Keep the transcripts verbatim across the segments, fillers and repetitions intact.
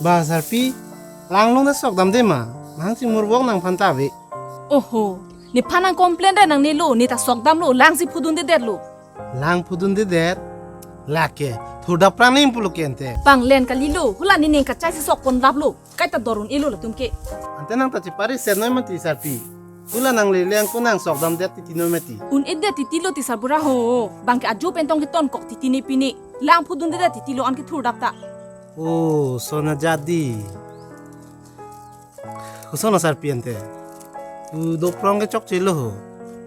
Ba sarpi, lang along ta sok damde ma? Mahang chingmur vok nangphan ta ave. Oho, nephan nang complain re nangnelo, ne ta sok damlo, lang si phudundedetlo. Lang phudundedet? Lake, thurdap prang ning pulo ke ante. Panglen kalilo, hula nening kachai si sok pon laplo. Kaita dor un-elo latum ke. Ante nang ta chepari senoi mati sarpi. Hula nanglele angko nang sok damdet titi noi mati. Un-edet titilo ti sarbura ho. Bang ke ajo pen tong keton kok titi ne pine. Lang phudundedet titilo an ke thurdap ta. Oh, sona jadi. Koson asarpi ante. Pu doprong ke chokchelo ho.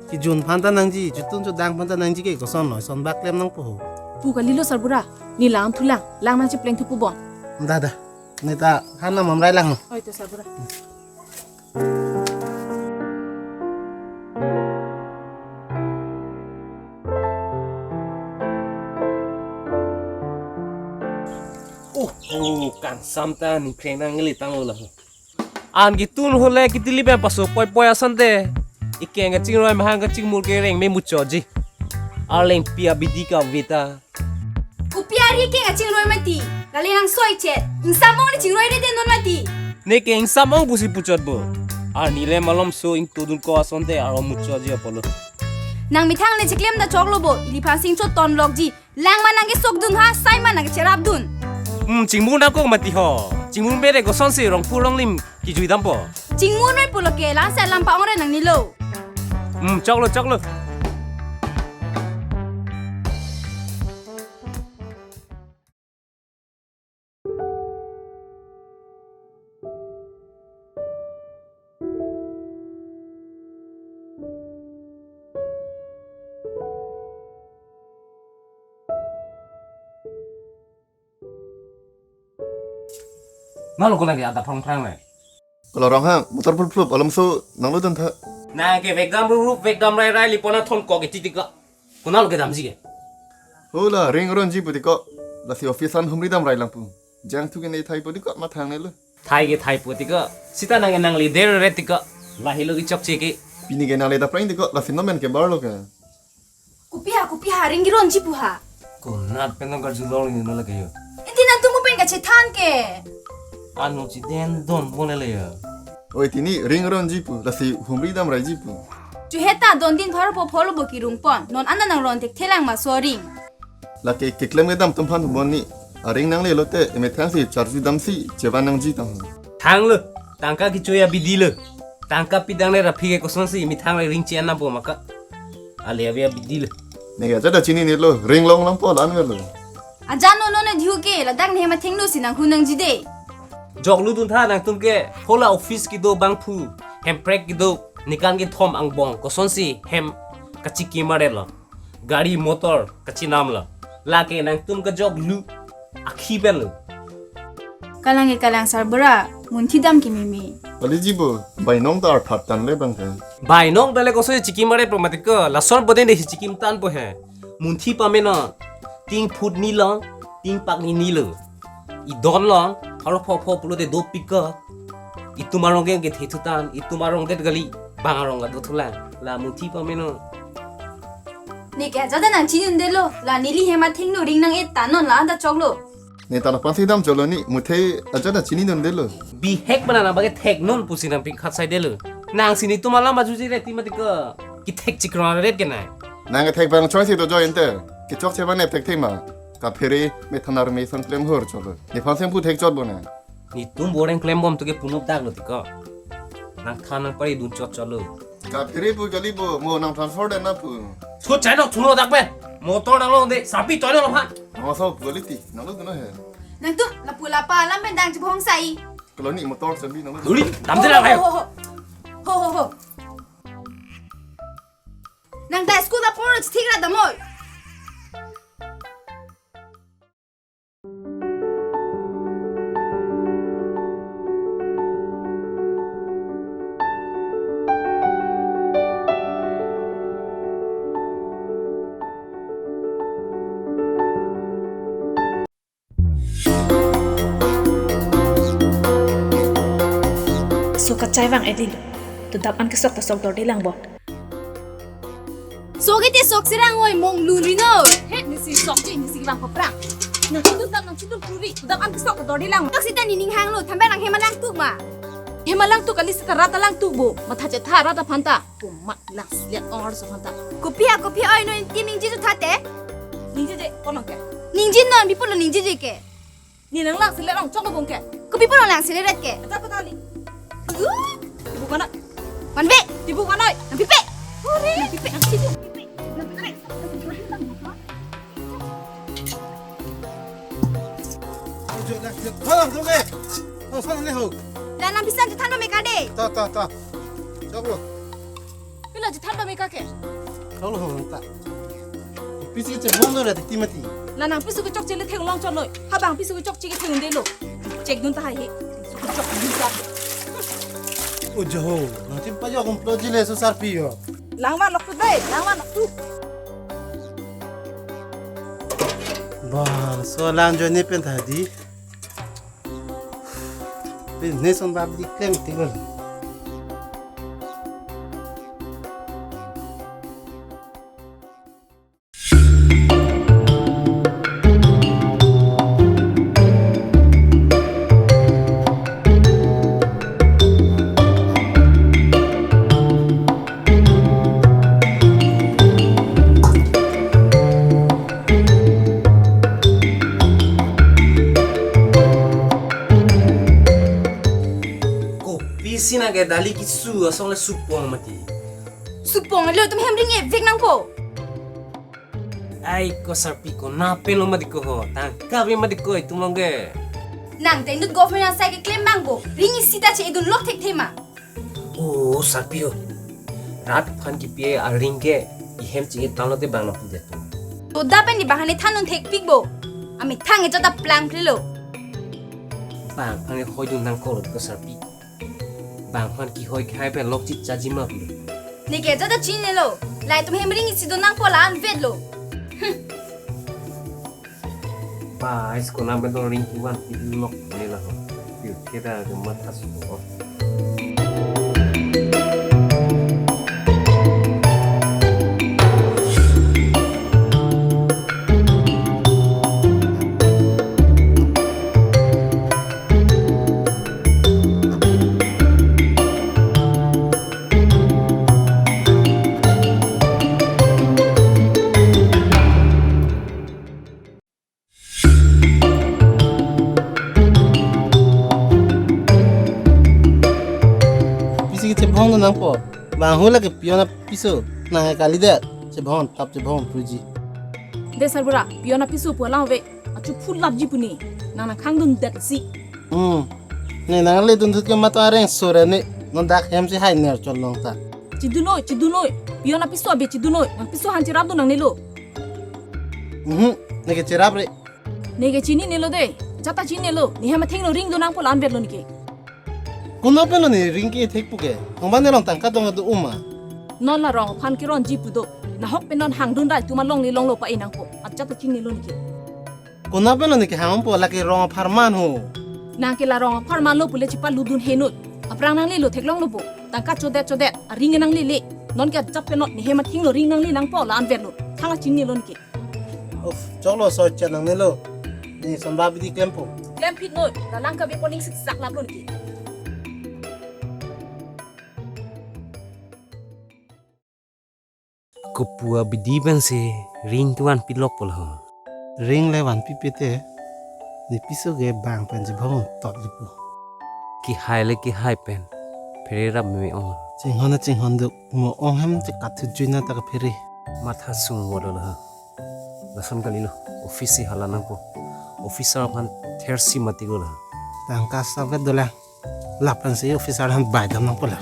Kejun aphan ta nangji, chutun chudang aphan ta nangji ke koson lo, son bak klem nangpo ho. Pu kalilo sarbura, ne lang thulang, lang nangchepleng thu pu bon. Da, da. Ne ta han nam amrai lang ho. Oi to sarbura. Oh, oh, kangsam ta ningkreng nangle tanglo la. An ketun hole ketili pen paso poi poi asonte. Ikeng kachingroi mahang kachingmur ke reng me muchotji. Arleng pi abidi kave ta. Kopi ari ikeng kachingroi mati. Lale nang soi chet. Ingsam ong ne chingroiredet non mati. Ne ke ingsam ong pusi puchot bo. Arni le malom so ingtodun ko asonte aro muchotji apotlo. Nang methang le cheklem ta choklo bo. Iliphan sing chot ton lokji. Lang ma nang kesokdun ha, sai ma nang kecherapdun. Hmm, chingmur nangkok mati ho. Chingmur mere kosonsi rongphu ronglim kejui dampo. Chingmur me pulo ke, lang si alam pa-ong re nangnelo. Hmm, choklo, choklo. Nalo kolang ke ada phrang phrang le. Kalau orang ha, motor pul plup, alam so nang lo dan tha. Nang ke vekdam rup rup, vekdam rai rai, lipona thon kok iti tika. Konal kedamji ke? Hola, ring ronji pu tiko. Lasi office an humri damrai lang pu. Jangthu ke ne thai pu tiko, mathang ne lo. Thai ke thai pu tiko. Sita nang nangli der re tiko. Lahelo ke chokche ke. Pini ke nangle daprang tiko, lasi nomen ke barlo ke. Kopi ha, kopi ha, ring ronji pu ha. Konat pen nang karjulong ni nala ke yo. Iti nangtum pen kachethan ke. Anu chidendon pon le ya. Oi tini ring ronji pu, lasi humri damraiji pu. Chuheta don din pharo po pholo bo kirung pon. Non anda nang ron thekthelang ma soring. Lake keklem kedam atum aphan bon ni. Aring nangle lote, emethang si charju damsi chevan nangji tang. Thanglo, tangka kechoya bidi lo. Tangka pidang le raphi ke kosonsi methang le ring chian na po maka. Ale ave abidi lo. Ne ke ajat ta chinine lo, ring longlangpo la-an velo. Ajan no no ne dhiu ke, ladak ne hem athengno si nang hu nangji de. Joklu dun tha nangtum ke, hola office kedo bangphu, hemprek kedo, nikan kethom angbong, kosonsi hem kachiki mare lo. Gari motor kachinam lo. Lake nangtum kajoklu, akhi pen lo. Kalang ke kalang sarbura, munthi dam ke mimi. Kaliji bo, bainong ta arthat tan le bang ke. Bainong ta le koso chiki mare po mati ko, lason boden de chiki tan po he. Munthi pameno, ting phut ni lo, ting pak ni ni lo. Idon lo, haro pho pho pulote dopik ko. Itum arong ke kethe thutan, itum arong det kali, bang arong ka do thulang. La munthi pameno. Ne ke ajat ta nang chinine lo, la neli hem athengno ring nang-et ta non la anda choklo. Ne ta lapan si dam choklo ni, muthe ajat ta chinine lo. Bihek mana nang bage thek non pusi nang pik khat sai de lo. Nang si netum alam ajuji re ti mati ko. Kethek chikron ret ke nang. Nang kethek bang choi si do join te. Kechokche bang ne thekthema. Kaphere me thanar me sang klem hor choklo. Nephan semphu thek chot bo na. Netum boreng klem bom tu ke punop dak lo tiko. Nang than nang pari dun chot chot lo. Kaphere pu kali bo, mo nang transfer dan na pu. Thu chai nok thuno dak pen. Motor nang lo de, sapi toi lo pha. Nang so quality, nang lo kuno he. Nangtum, lapu lapa alam pen dang chibong sai. Kalau ni motor sabi nang lo. Duli, dam de lang ayo. Ho, ho, ho. Ho, ho, ho. Nang ta school ta por thik ra damoi. So kachai vang edilo. To dap an kesok ta sok dor de lang bo. Sok ite sok sirang oi mong lun rino. Het nisi sok je nisi vang paprang. Nang chidun dam, nang chidun puri. Dam an kisok dor di lang. Dak sita nening hanglo, thambe nang hem alang tuk ma. Hem alang tuk kali sita rat alang tuk bo. Matha chetha rat aphan ta. Komat lang sliat ong arso aphan ta. Kopi ha, kopi oi, non tim ningjeje thate. Ningjeje, konong ke? Ningje non, pi apotlo ningjeje ke? Ne nang lang sliat ong chok bong ke. Kopi apotlo lang sliat ke? Ata kota li. Uh. Tibu kanoi. Manve. Tibu kanoi. Nang pipe. Hore. Nang pipe. Nang pipe. Nang pipe. Ajo, dak, dak. Tolong, tolong, eh. Oh, sana nih, ho. La nang pisan chethan dome ka de. Ta, ta, ta. Choklo. Pilo chethan dome ka ke? Choklo, ho, ta. Pisi kechebong do ra, ti mati. La nang piso kechokche le theklong chotlo. Habang piso kechokche ke thekdunde lo. Chekdun tahai he. Piso kechokche ta. Ojo, nang chim pajok komplo jile so sarpi ho. Langvan lok tu de, langvan lok tu. Ba, so lang join ne pen tha di. Business on bab di klem tigol. Kopi sina ke dali kisu asong le supong mati. Supong le tum hem ring evek nangpo. Ai ko sarpi ko na pen lo mati ko ho. Tangka ave mati ko itum long ke. Nang ta inut government asai keklem bang bo. Ring isi ta chedun lok thekthe ma. O sarpi ho. Rat aphan kipi aring ke ihem chingit tanglo te bang na puja tu. To da pen di bahane than un thekpik bo. Amethang e chata plang plilo. Bang aphan ke hoidun nangkok lo ko sarpi. Bang aphan kihoi kihai pen lok chit chaji ma pule. Neke chata chinilo. Laitum hem ring isi do nangpo la anvet lo. Ba, isko na bedon ring kivan pidun lok ne la ho. Pirthe ta ke matha sulo. Pisi kechebong do nangpo. Bang hula ke piona piso. Nang kali de. Chebong tap chebong puji. De sarbura, piona piso pu alang ave. Achu phul lapji pu ne. Nang nang khangdun det si. Hmm. Ne nang le dun thut ke mato areng sore ne. Non dak hem si hai ner cholong ta. Chidunoi, chidunoi. Piona piso abe chidunoi. Nang piso han cherap do nangnelo. Mhm. Neke cherap re. Neke chininelo de. Chata chininelo. Ne hem athengno ring do nangpo la anvet lo neke. Konat pen lo ne ring kethek pu ke. Hongban ne rong tangka dong do uma. Non la rong aphan keronji pu do. Nahok pen non hangdun rai tuma longle longlo pa-e nangpo. Achata chininelo neke. Konat pen lo neke hangpo lake rong apharman ho. Nang ke la rong apharman lo pule chipaludun henut. Aphrang nanglelo theklonglo bo. Tangka chodet chodet. Aring nanglele. Non ke achap pen non ne hem athengno ring nangle nangpo la anvet lo. Thang chininelo neke. Uf, choklo so chat nangnelo. Ne samba bidi klempo. Klem phit noi, la lang ka be poning sik sak lap lo neke. Kopi abidi pensi ring kevan pilok polo. Ring le van pipe te. Ne piso ke bang pen chebong top lipo. Kihai le kihai pen. Phere rap me ong. Chinghon na chinghon duk mo ong hem che kathu juina ta ke phere. Matha sung wolo la. Lason kalilo, office si hala nangpo. Officer aphan thersi mati lo la. Tangka savet dola. Lapen si officer aphan bai dam nangpo la.